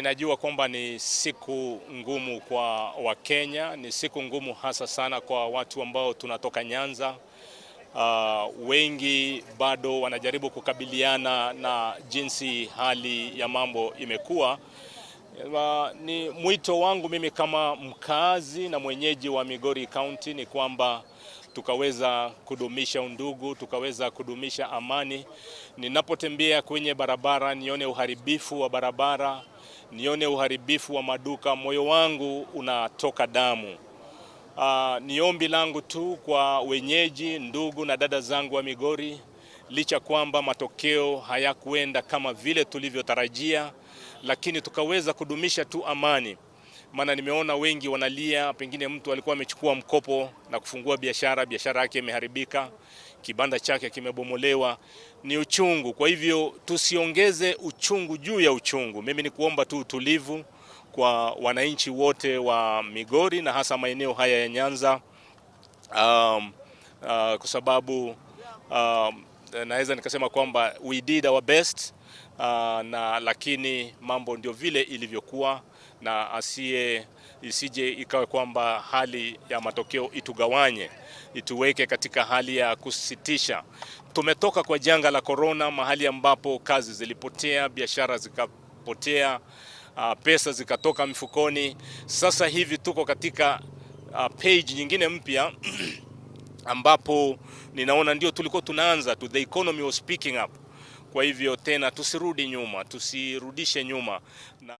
Ninajua kwamba ni siku ngumu kwa Wakenya, ni siku ngumu hasa sana kwa watu ambao tunatoka Nyanza. Wengi bado wanajaribu kukabiliana na jinsi hali ya mambo imekuwa. Ni mwito wangu mimi kama mkazi na mwenyeji wa Migori County ni kwamba tukaweza kudumisha undugu, tukaweza kudumisha amani. Ninapotembea kwenye barabara nione uharibifu wa barabara, nione uharibifu wa maduka, moyo wangu unatoka damu. Ni ombi langu tu kwa wenyeji, ndugu na dada zangu wa Migori, licha kwamba matokeo hayakuenda kama vile tulivyotarajia, lakini tukaweza kudumisha tu amani. Maana nimeona wengi wanalia, pengine mtu alikuwa amechukua mkopo na kufungua biashara, biashara yake imeharibika, kibanda chake kimebomolewa. Ni uchungu. Kwa hivyo tusiongeze uchungu juu ya uchungu. Mimi ni kuomba tu utulivu kwa wananchi wote wa Migori na hasa maeneo haya ya Nyanza, kwa sababu naweza nikasema kwamba we did our best, na lakini mambo ndio vile ilivyokuwa, na asiye isije ikawe kwamba hali ya matokeo itugawanye, ituweke katika hali ya kusitisha. Tumetoka kwa janga la korona, mahali ambapo kazi zilipotea, biashara zikapotea, pesa zikatoka mfukoni. Sasa hivi tuko katika page nyingine mpya ambapo ninaona ndio tulikuwa tunaanza tu, the economy was picking up. Kwa hivyo tena tusirudi nyuma, tusirudishe nyuma na